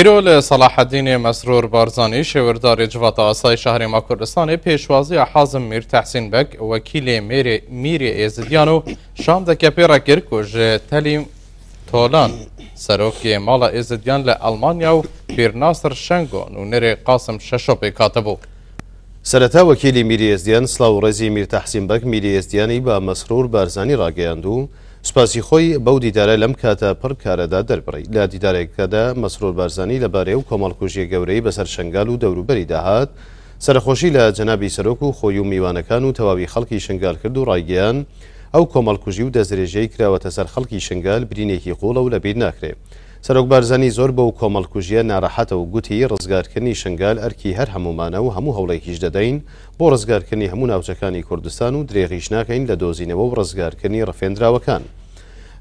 Îro li Selaheddînê Mesrûr Barzanî şêwirdarê Civata Asayîşa Herêma Kurdistanê pêşwaziya Hazim Mîr Tehsîn Beg wekîlê mêrê Mîrê Êzidiyan û şandeke pê re kir ku ji Telîm Tolan serokê Mala Êzidiyan li Elmanya û Pîr Nasir Şengo nûnerê Qasim Şeşo pêk hatibû. Sereta wekîlî Mîrê Êzdiyan silav û rêzî Mîr Tehsîn Beg Mîrê Êzdiyanî bi Mesrûr Barzanî rageyand û سوپاسی خۆی بەو دیدارە لەم کاتە پڕ کارەدا دەربڕی. لە دیدارێکەدا مەسرور بارزانی لەبارەی ئەو کۆمەڵکوژییە گەورەی بەسەر شنگال و دەوروبەریدا هات، سەرەخۆشی لە جەنابی سەرۆک و خۆی و میوانەکان و تەواوی خەڵکی شنگال کرد و ڕایگەیاند، ئەو کۆمەڵکوژی و دەستدرێژیەی کراوەتە سەر خەڵکی شنگال برینێکی قووڵە و لەبیر ناکرێ. سەرۆک بارزانی زۆر بەو کۆمەڵکوژییە نارەحەتە و گوتی، ڕزگارکردنی شنگال ئەرکی هەر هەموومانە و هەموو هەوڵێکیش دەدەین بۆ ڕزگارکردنی هەموو ناوچەکانی کوردستان و درێغیش ناکەین لە دۆزینەوە و ڕزگارکردنی ڕفێندراوەکان.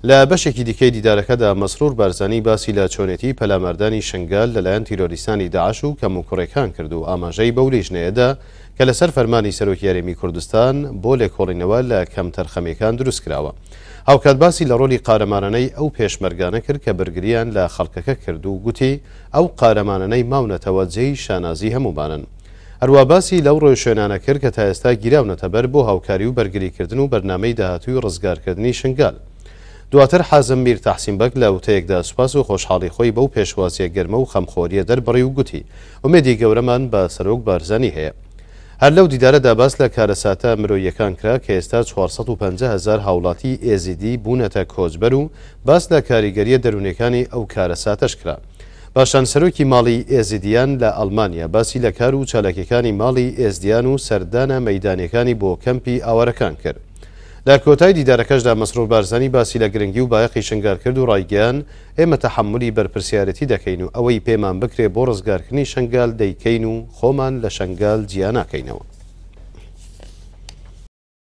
لە بەشێکی دیکەی دیدارەکەدا مەسرور بارزانی باسی لە چۆنێتی پەلاماردانی شنگال لەلایەن تیرۆریستانی داعش و کەموکوڕیەکان کرد و ئاماژەی بەو لیژنەیە دا کە لەسەر فەرمانی سەرۆکی هەرێمی کوردستان بۆ لێکۆڵینەوە لە کەمتەرخەمیەکان دروستکراوە. هاوکات باسی لە ڕۆلی قارەمانانەی ئەو پێشمەرگانە کرد کە بەرگریان لە خەڵکەکە کرد و گوتی ئەو قارەمانانەی ماونەتەوە جێی شانازی هەموومانن. هەروا باسی لەو ڕێوشوێنانە کرد کە تا ئێستا گیراونەتە بەر بۆ هاوکاری و بەرگریکردن و بەرنامەی داهاتووی ڕزگارکردنی شنگال. دواتر حازم میر تەحسین بەگ لە وتەیەکدا سوپاس و خۆشحاڵی خۆی بەو پێشوازییە گەرمە و خەمخۆرییە دەربڕی و گوتی، ئومێدی گەورەمان بە سەرۆک بارزانی هەیە. هەر لەو دیدارەدا باس لە کارەساتە مرۆییەکان کرا کە ئێستا 450 هەزار هاوڵاتیی ئێزیدی بوونەتە کۆچبەر و باس لە کاریگەرییە دەروونییەکانی ئەو کارەساتەش کرا. پاشان سەرۆکی ماڵی ئێزیدیان لە ئەڵمانیا باسی لە کار و چالاکیەکانی ماڵی ئێزدیان و سەردانە مەیدانیەکانی بۆ کەمپی ئاوارەکان کرد. لە کۆتای دیدارەکەشدا مەسرور بارزانی باسی لە گرنگی و بایەخی شنگال کرد و ڕایگەیاند، ئێمە تەحەمولی بەرپرسیارێتی دەکەین و ئەوەی پێمان بکرێ بۆ ڕزگارکردنی شنگال دەیکەین و خۆمان لە شنگال جیا ناکەینەوە.